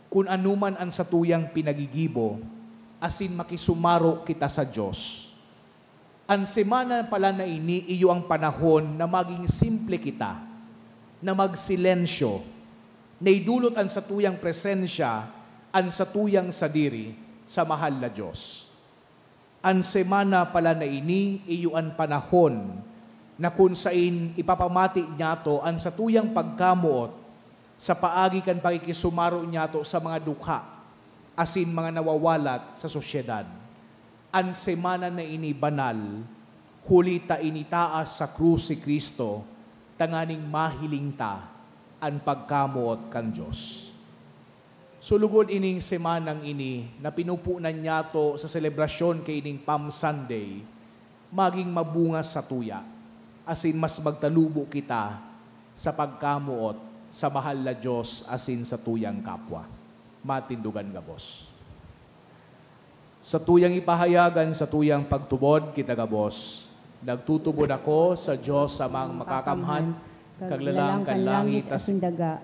kun ano man an satuyang pinagigibo, asin makisumaro kita sa Dios. An semana pala na ini iyo an panahon na magin simple kita, na magsilensyo, na idolot an satuyang presensya, an satuyang sadiri sa mahal na Dios. An semana pala na ini iyo an panahon na kun sain ipapamati niyato an satuyang pagkamoot sa paagi kan pakikisumaro niyato sa mga dukha asin mga nawawalat sa sosyedad. An semana na ini banal, huli ta initaas sa krus si Cristo tanganing mahiling ta an pagkamoot kan Dios. So, lugod ining semanang ini na pinupunan niyato sa selebrasyon kaining Palm Sunday, magin mabunga satuya, asin mas magtalubo kita sa pagkamoot sa mahal na Dios asin satuyang kapwa. Matindogan gabos. Satuyang ipahayag an satuyang pagtubod, kita gabos. Nagtutubod ako sa Dios Amang Makakamhan, Kaglalang kan langit asin daga,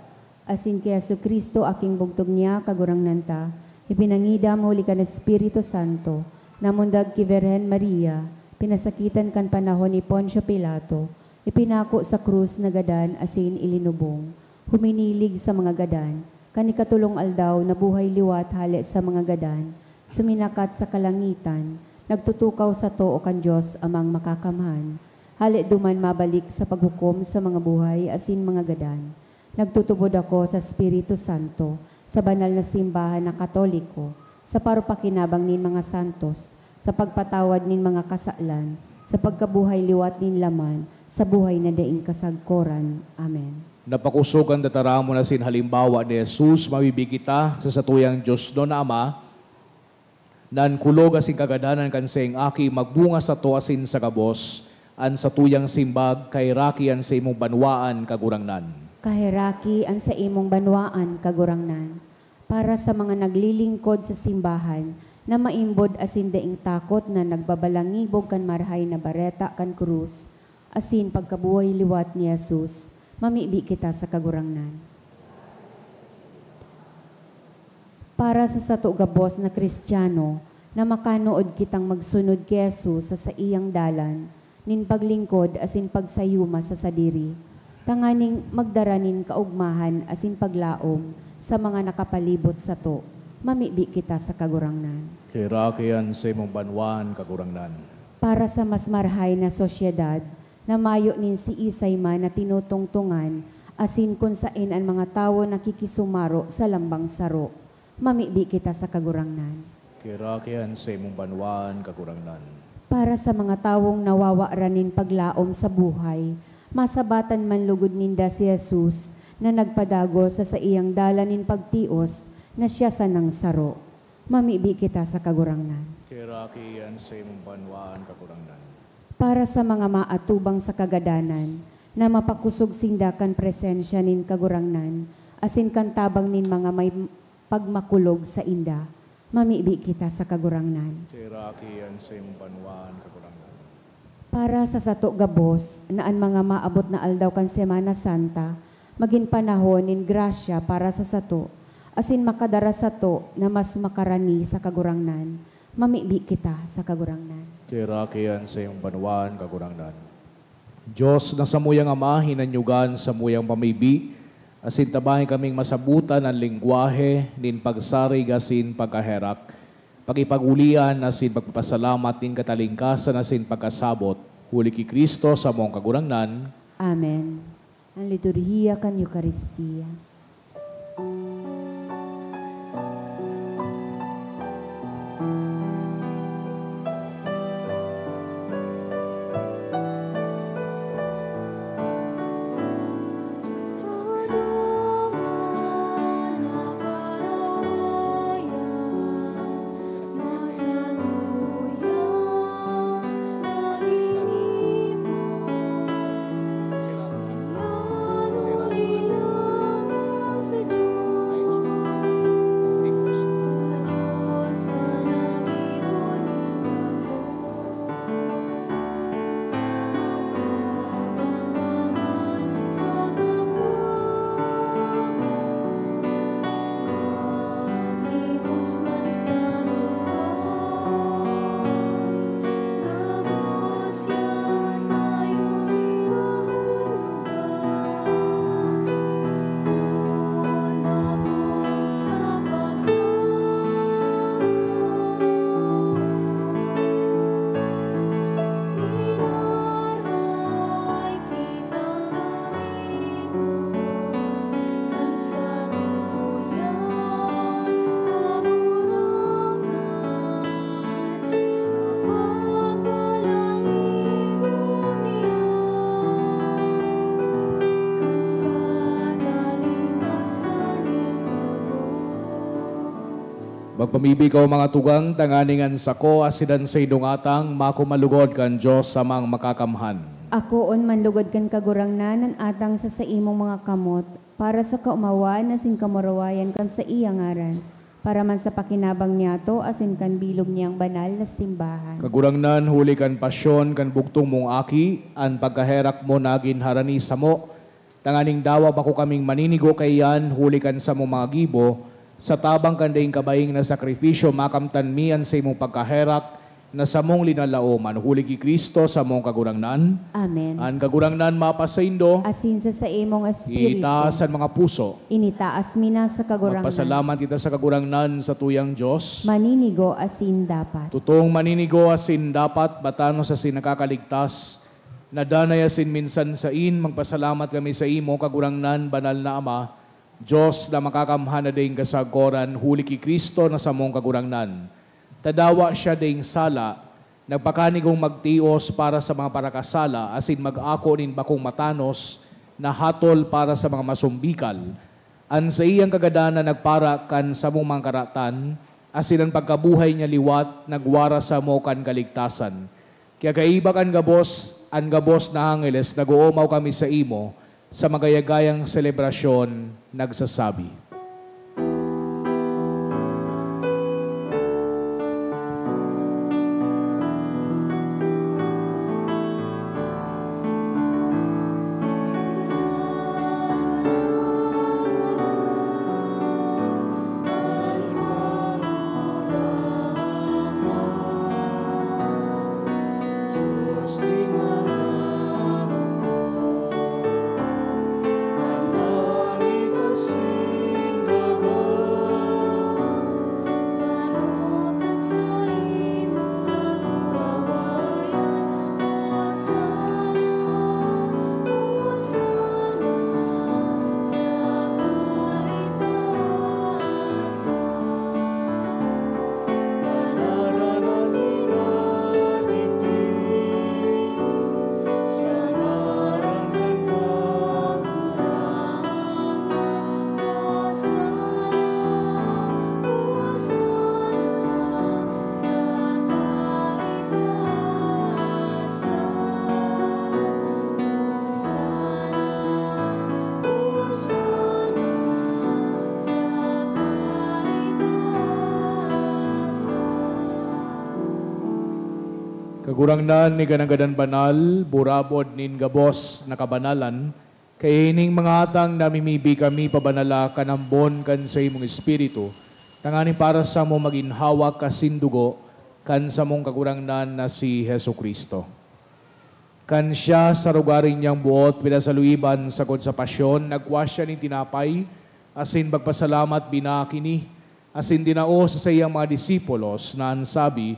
asin ki Jesu-Cristo, aking bugtong niya, Kagurangnan ta, ipinangidam huli kan Espiritu Santo, namundag ki Birhen Maria, pinasakitan kan panahon ni Poncio Pilato, ipinako sa krus, nagadan asin ilinubong, huminilig sa mga gadan, kan ikatolong aldaw nabuhay liwat hale sa mga gadan, suminakat sa kalangitan, nagtutukaw sa too kan Dios Amang Makakamhan, hale duman mabalik sa paghukom sa mga buhay asin mga gadan. Nagtutubod ako sa Espiritu Santo, sa banal na simbahan na Katoliko, sa parupakinabang nin mga santos, sa pagpatawad nin mga kasalan, sa pagkabuhay liwat nin laman, sa buhay na daing kasagkoran. Amen. Napakosog an tataramon asin halimbawa ni Jesus, mabibi kita sa satuyang diosnon na Ama, na an kulog asin kagadanan kan saiyang Aki magbunga sato asin sa gabos, an satuyang simbag, Kaheraki an saimong banwaan, Kagurangnan. Kaheraki an saimong banwaan, Kagurangnan. Para sa mga naglilingkod sa simbahan na maimbod asin daing takot na nagbabalangibog kan Marahay na Bareta kan krus asin pagkabuhay liwat ni Jesus, mamibi kita sa Kagurangnan. Para sa sato gabos na Cristiano na makanood kitang magsunod ki Jesus sa saiyang dalan nin paglingkod asin pagsayuma sa sadiri, tanganing magdara nin kaogmahan asin paglaom sa mga nakapalibot sato, mamibi kita sa Kagurangnan. Kaheraki an saimong banwaan, Kagurangnan. Para sa mas marahay na sosyedad na mayo nin siisay man na tinutungtongan asin kun saen an mga tawo nakikisumaro sa lambang saro, mamibi kita sa Kagurangnan. Kaheraki an saimong banwaan, Kagurangnan. Para sa mga tawong nawawaran nin paglaom sa buhay, masabatan man lugod ninda si Jesus na nagpadagos sa saiyang dalan nin pagtios na siya sanang saro, mamibi kita sa Kagurangnan. Kaheraki an saimong banwaan, Kagurangnan. Para sa mga maatubang sa kagadanan, na mapakosog sinda kan presensya nin Kagurangnan asin kan tabang nin mga may pagmakulog sainda, mamibi kita sa Kagurangnan. Kaheraki an saimong banwaan, Kagurangnan. Para sa sato gabos na an mga maabot na aldaw kan Semana Santa magin panahon nin grasya para sa sato, asin makadara sato na mas makarani sa Kagurangnan, mamibi kita sa Kagurangnan. Kaheraki an saimong banwaan, Kagurangnan. Dios na samuyang Ama, hinanyugan samuyang pamibi asin tabangi kaming masabotan an lengwahe nin pagsarig asin pagkaherak, pagkipag-olian asin pagpapasalamat nin katalingkasan asin pagkasabot, huli ki Cristo samong Kagurangnan. Amen. An liturhiya kan Eukaristia. Magpamibi kaw, mga tugang, tanganing an sako asin an saindong atang makuman lugod kan Dios Amang Makakamhan. Akoon man lugod kan Kagurangnan an atang sa saimong mga kamot, para sa kaomawan asin kamurawayan kan saiyang ngaran, para man sa pakinabang niyato asin kan bilog niyang banal na simbahan. Kagurangnan, huli kan pasyon kan bugtong mong Aki, an pagkaherak mo nagin harani samo, tanganing dawa bako kaming maninigo kaiyan huli kan samong mga gibo, sa tabang kan daing kabaing na sakrifisyo makamtan mi an saimong pagkaherak na samong linalaoman, huli ki Cristo, samong Kagurangnan. Amen. An Kagurangnan mapasaindo. Asin sa saimong espiritu. Itaas an mga puso. Initaas mi na sa Kagurangnan. Magpasalamat kita sa Kagurangnan, satuyang Dios. Maninigo asin dapat. Totoong maninigo asin dapat, batanos asin nakakaligtas, na danay asin minsan sain, magpasalamat kami saimo, Kagurangnan, Banal na Ama, Dios na makakamhan na daing kasagoran, huli ki Cristo na samong Kagurangnan. Ta dawa siya daing sala, nagpakanigong magtios para sa mga parakasala asin mag-ako nin bakong matanos na hatol para sa mga masumbikal. An saiyang kagadanan nagpara kan samong mga karatan, asin an pagkabuhay niya liwat nagwara samo kan kaligtasan. Kaya kaiba kan gabos, an gabos na angheles, nag-oomaw kami saimo sa magayagayang selebrasyon, nagsasabi. Kagurangnan, ika nanggad an banal, burabod nin gabos na kabanalan. Kaya ining mga atang namimibi kami pabanala kan ambon kan saimong Espiritu, tanganing para samo magin hawak asin dugo kan samong Kagurangnan na si Jesu-Cristo. Kan siya sa rogaring niyang buot pinasaluiban sagkod sa pasyon, nagkua siya nin tinapay, asin pagpasalamat, binaak ini, asin dinao sa saiyang mga disipulos, na an sabi,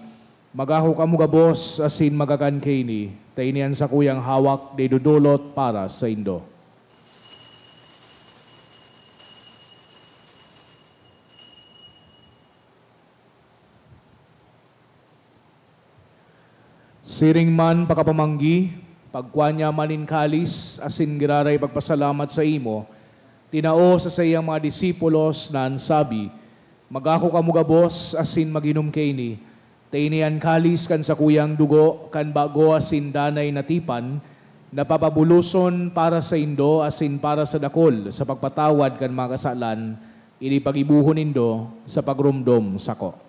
"Magaho kamo gabos asin magakan kaini, ta ini an sakuyang hawak na idodolot para saindo." Siring man pakapamanggi, pagkua niya man nin kalis asin giraray pagpasalamat saimo, tinao sa saiyang mga disipulos na an sabi, "Magaho kamo gabos asin mag-inom kaini, ta ini an kalis kan sakuyang dugo kan bago asin danay na tipan, na papabuloson para saindo asin para sa dakul sa pagpatawad kan mga kasalan. Ini paggibohon nindo sa pagromdom sako."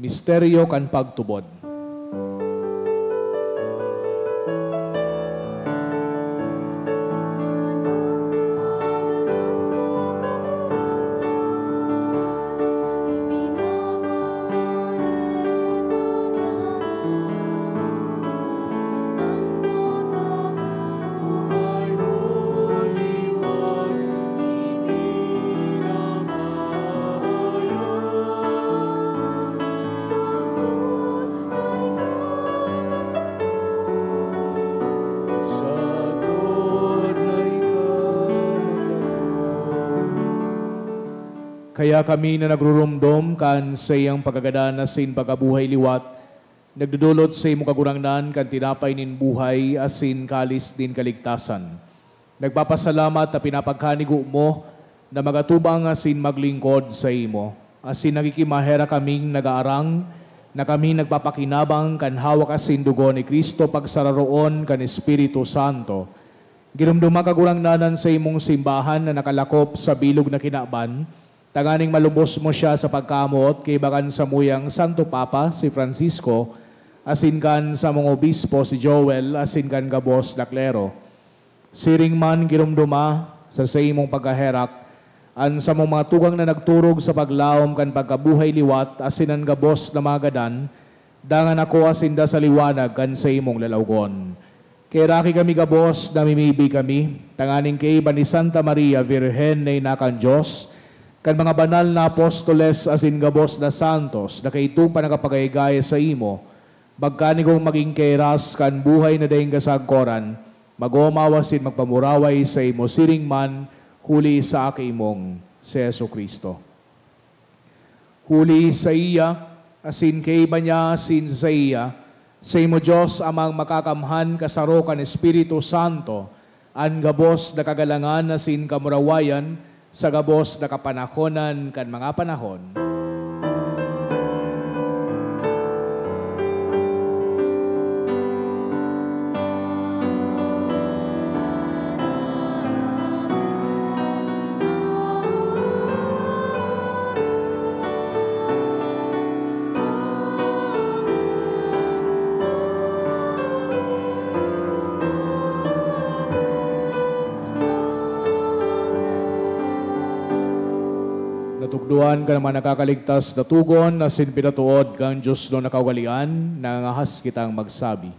Misteryo kan pagtubod. Kaya kami na nagruromdom kan saiyang pagkagadan asin pagkabuhay liwat, nagdodolot sa imo, Kagurangnan, kan tinapay nin buhay asin kalis nin kaligtasan. Nagpapasalamat ta pinapagkanigo mo na magatubang asin maglingkod saimo. Asin nakikimaherak kaming nagaarang na kami nagpapakinabang kan hawak asin dugo ni Cristo pagsararoon kan Espiritu Santo. Giromdoma, Kagurangnan, an saimong simbahan na nakalakop sa bilog na kinaban, tanganing malubos mo siya sa pagkamoot kaiba kan samuyang Santo Papa, si Francisco, asin kan samong obispo, si Joel, asin kan gabos na klero. Siring man giromdoma sa saimong pagkaherak an samong mga tugang na nagturog sa paglaom kan pagkabuhay liwat asin an gabos na mga gadan, dangan akoa sinda sa liwanag kan saimong lalawgon. Kaheraki kami gabos, namimibi kami, tanganing kaiba ni Santa Maria, Birhen na ina kan Dios, kan mga banal na apostoles asin gabos na santos na kaidto pa nakapagayagaya saimo, magkanigong magin kairas kan buhay na daing kasagkoran, mag-omaw asin magpamuraway saimo siring man huli sa Aki mong si Jesu-Cristo. Huli saiya, asin kaiba niya, asin saiya, saimo, Dios Amang makakamhan, kasaro kan Espiritu Santo, an gabos na kagalangan asin kamurawayan, sa gabos na kapanahonan kan mga panahon. Natukdoan kan mga nakakaligtas na togon asin pinatood kan diosnon na kaugalean, nangangahas kitang magsabi.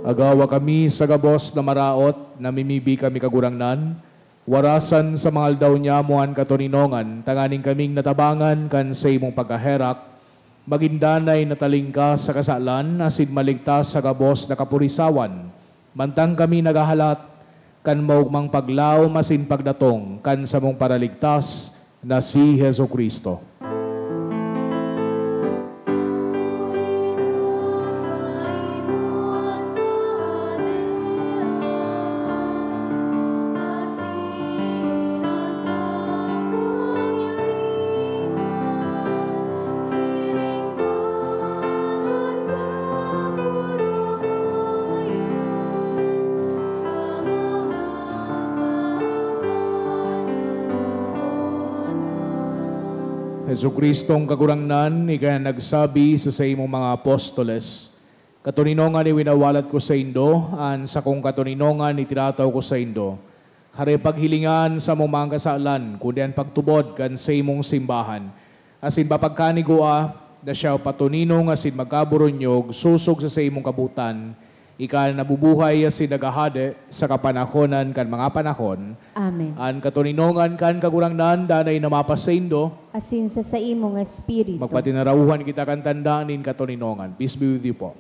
Agawa kami sa gabos na maraot, namimibi kami, Kagurangnan, warasan sa mga aldaw niamo an katoninongan, tanganing kaming natabangan kan saimong pagkaherak, magin danay na talingkas sa kasalan, asin maligtas sa gabos na kapurisawan, mantang kami naghahalat kan maogmang paglaom asin pagdatong kan samong Paraligtas na si Jesu-Cristo. Jesu-Cristong Kagurangnan, ika na nagsabi sa saimong mga apostoles, "Katoninongan iwinawalat ko saindo, an sakong katoninongan itinataw ko saindo. Hare paghilinga an samong mga kasalan, kundi an pagtubod kan saimong simbahan. Asin papagkanigua na siya patoninong asin magkaburunyog sosog sa saimong kabotan, ika na nabubuhay asin naghahade sa kapanahonan kan mga panahon." Amen. An katoninongan kan Kagurangnan danay na mapasaindo. Asin sa saimong espiritu. Magpatinarauhan kita kan tanda nin katoninongan. Peace be with you po.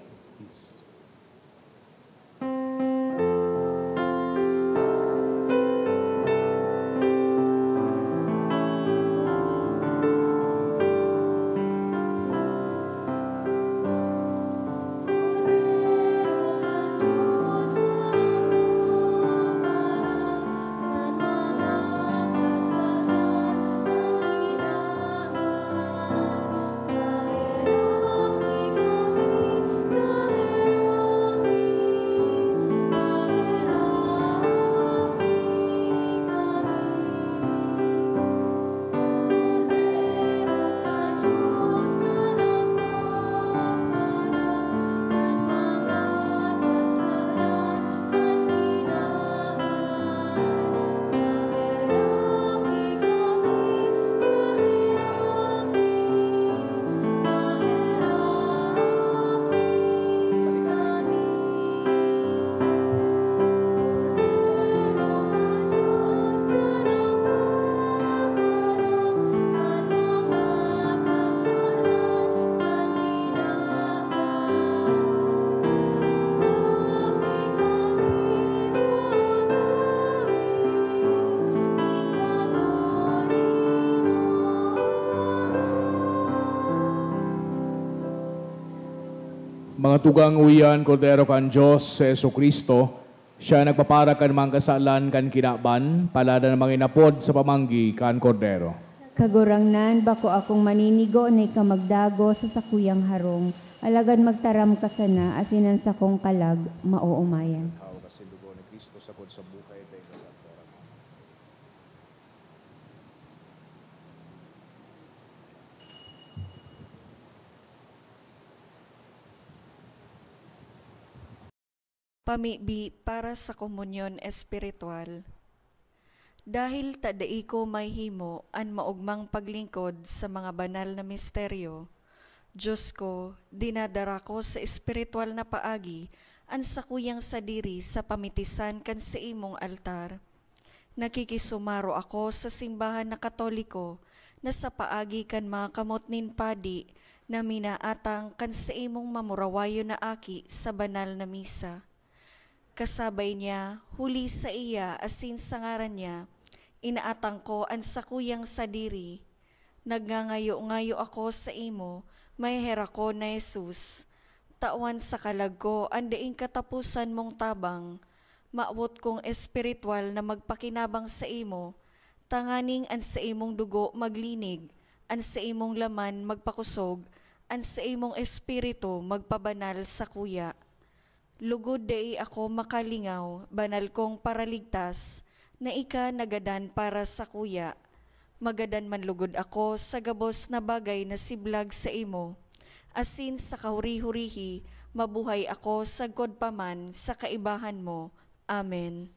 Mga tugang, uya an Kordero kan Dios, si Jesu-Cristo. Siya nagpapara kan mga kasalan kan kinaban, palad na mga inapod sa pamanggi kan Kordero. Kagurangnan, bako akong maninigo na ika magdagos sa sakuyang harong, alagad magtaram ka sana, asin an sakong kalag maoomayan. Hawak asin dugo ni Cristo sagkod sa buhay daing kasantoran. Pamibi para sa komunyon espiritual. Dahil ta dai ko mahihimo an maogmang paglingkod sa mga banal na misteryo, Dios ko, dinadara ko sa espiritual na paagi an sakuyang sadiri sa pamitisan kan saimong altar. Nakikisumaro ako sa simbahan na Katoliko na sa paagi kan mga kamot nin padi na minaatang kan saimong mamurawayon na aki sa banal na misa. Kasabay niya, huli saiya asin sa ngaran niya, inaatang ko an sakuyang sadiri. Nagngangayo-ngayo ako saimo, maheherak ko na Jesus. Tawan sa kalag ko an daing kataposan mong tabang. Mawot kong espiritual na magpakinabang saimo, tanganing an saimong dugo maglinig, an saimong laman magpakosog, an saimong espiritu magpabanal sakuya. Lugod dai ako makalingaw, banal kong Paraligtas, na ika nagadan para sakuya. Magadan man lugod ako sa gabos na bagay na siblag saimo, asin sa kahuri-hurihi mabuhay ako sagkod pa man sa kaibahan mo. Amen.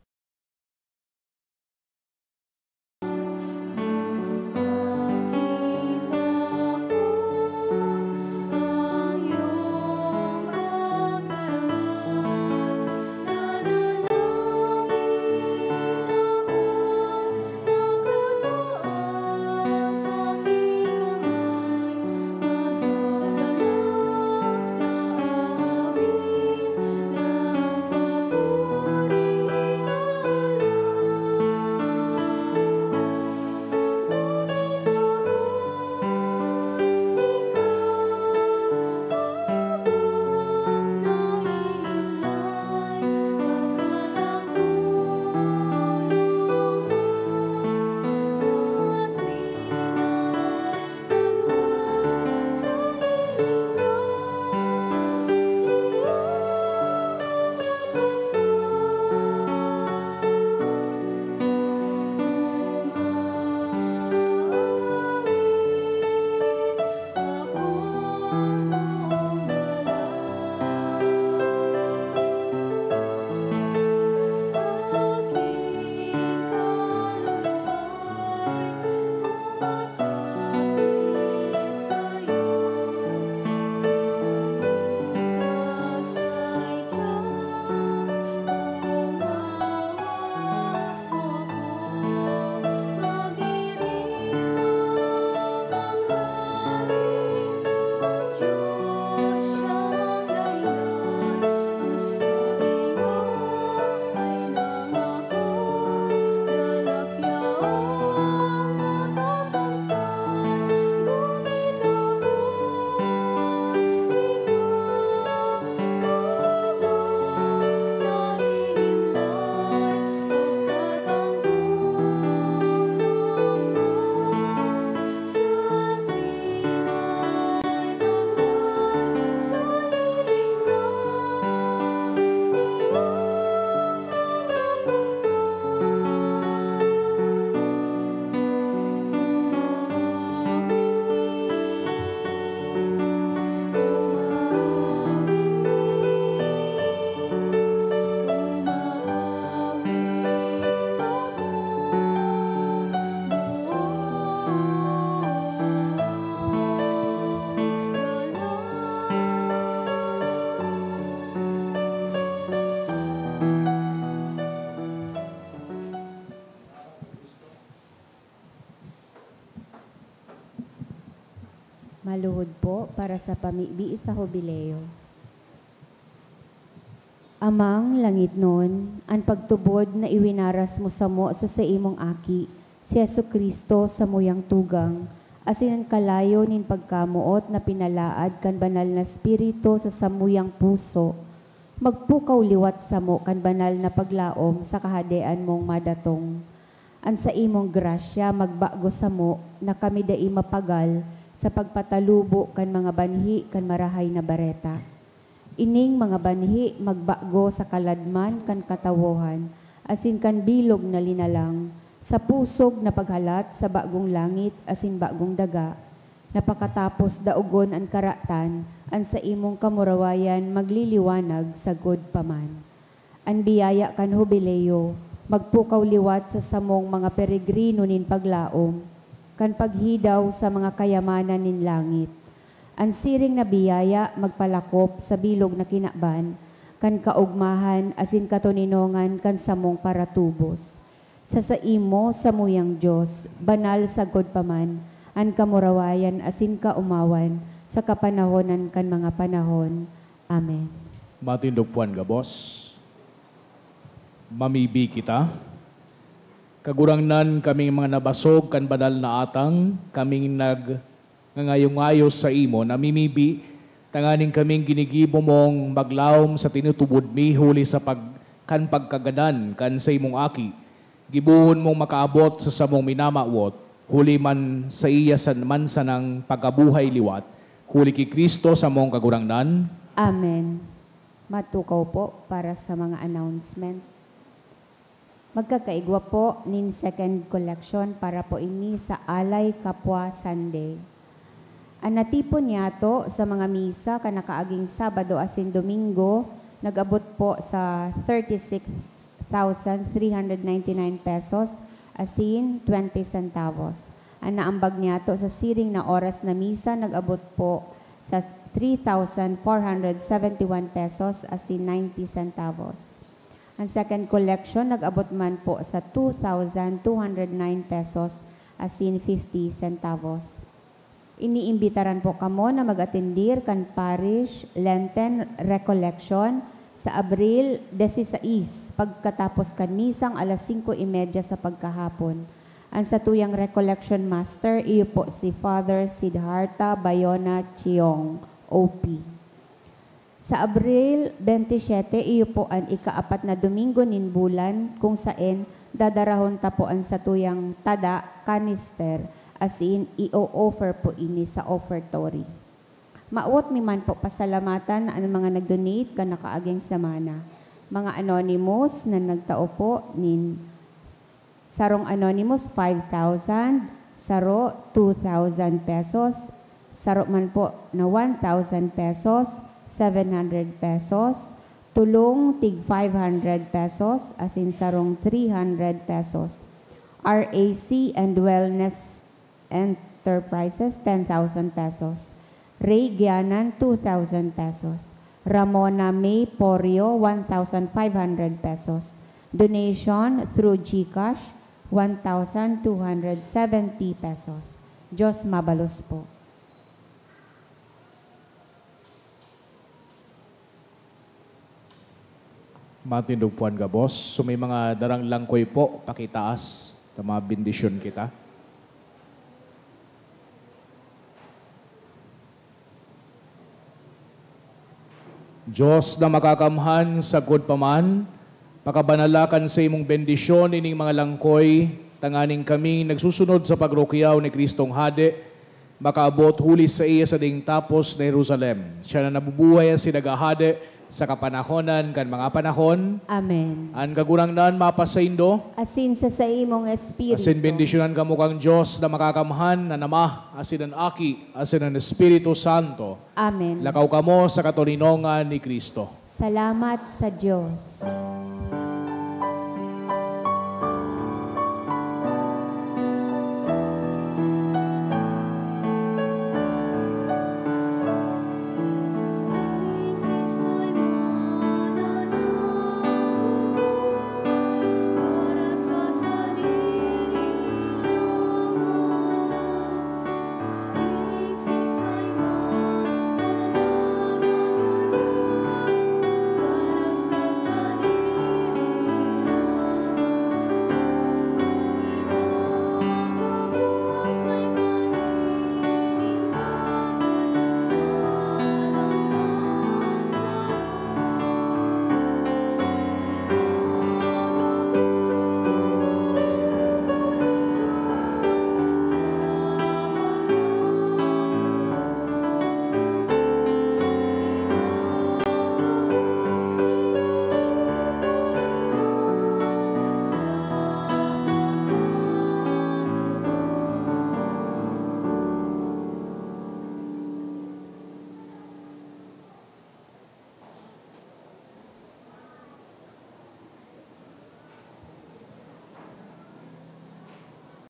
Luhod po para sa pamibi sa Hubileo. Amang langitnon, an pagtubod na iwinaras mo samo sa saimong Aki, si Jesu-Cristo, samuyang tugang, asin an kalayo nin pagkamoot na pinalaad kan Banal na Espiritu sa samuyang puso, magpukaw liwat samo kan banal na paglaom sa Kahadean mong madatong. An saimong grasya magbago samo na kami dai mapagal sa pagpatalubo kan mga banhi kan Marahay na Bareta. Ining mga banhi magbago sa kaladman kan katawohan asin kan bilog na linalang, sa pusog na paghalat sa bagong langit asin bagong daga, na pakatapos daogon an karatan, an saimong kamurawayan magliliwanag sagkod pa man. An biyaya kan Hubileo magpukaw liwat sa samong mga peregrino nin paglaom, kan paghidaw sa mga kayamanan nin langit. An siring na biyaya magpalakop sa bilog na kinaban kan kaogmahan asin katoninongan kan samong paratubos. Sa saimo, samuyang Dios, banal sagkod pa man an kamurawayan asin kaomawan sa kapanahonan kan mga panahon. Amen. Matindog puwan gabos. Mamibi kita. Kagurangnan, kaming mga nabasog kan banal na atang, kaming nagngangayo-ngayo saimo na mimibi, tanganing kaming ginigibo mong maglaom sa tinutubod mi huli sa pag-, kan pagkagadan kan saimong Aki. Gibohon mong makaabot sa samong minamawot, huli man saiya san-, man sanang pagkabuhay liwat, huli ki Cristo samong Kagurangnan. Amen. Matukaw po para sa mga announcement. Magkakaigwa po nin second collection para po ini sa Alay Kapwa Sunday. An natipon niyato sa mga misa kan nakaaging Sabado asin Domingo nag-abot po sa thirty-six thousand three hundred ninety-nine pesos asin twenty centavos. An naambag niyato sa siring na oras na misa nag-abot po sa three thousand four hundred seventy-one pesos asin ninety centavos. An second collection nag-abot man po sa two thousand two hundred nine pesos asin fifty centavos. Iniimbitaran po kamo na mag-atendir kan Parish Lenten Recollection sa Abril dieciséis, pagkatapos kan misang alas singko y media sa pagkahapon. An satuyang Recollection Master, iyo po si Father Siddhartha Bayona Chiong, O P. Sa Abril twenty-seven, iyo po an ikaapat na Domingo nin bulan, kung saen dadarahon ta po an satuyang tada, canister, asin i-o-offer po ini sa offertory. Mawot mi man po pasalamatan an mga nag-donate kan nakaaging semana. Mga anonymous na nagtao po nin sarong anonymous, five thousand, saro, two thousand pesos, saro man po na one thousand pesos, seven hundred pesos, tulong tig five hundred pesos, asin sarong three hundred pesos. R A C and Wellness Enterprises, ten thousand pesos. Ray Gianan, two thousand pesos. Ramona May Porio, one thousand five hundred pesos. Donation through GCash, one thousand two hundred seventy pesos. Diyos mabalos po. Matindog puwan gabos. So, may mga darang langkoy po, pakitaas. Ta mabendisyon kita. Diyos na makakamhan, sagkod pa man, pakabanala kan sa imong bendisyon ining mga langkoy, tanganing kami nagsusunod sa pagrukyaw ni Kristong Hade, makaabot huli saiya sa daing tapos na Jerusalem. Siya na nabubuhay asin naghahade sa kapanahonan kan mga panahon. Amen. An Kagurangnan mapasaindo. Asin sa saimong espiritu. Asin bendisyonan kamo kan Dios na makakamhan, an Ama, asin an Aki, asin an Espiritu Santo. Amen. Lakaw kamo sa katoninongan ni Cristo. Salamat sa Dios.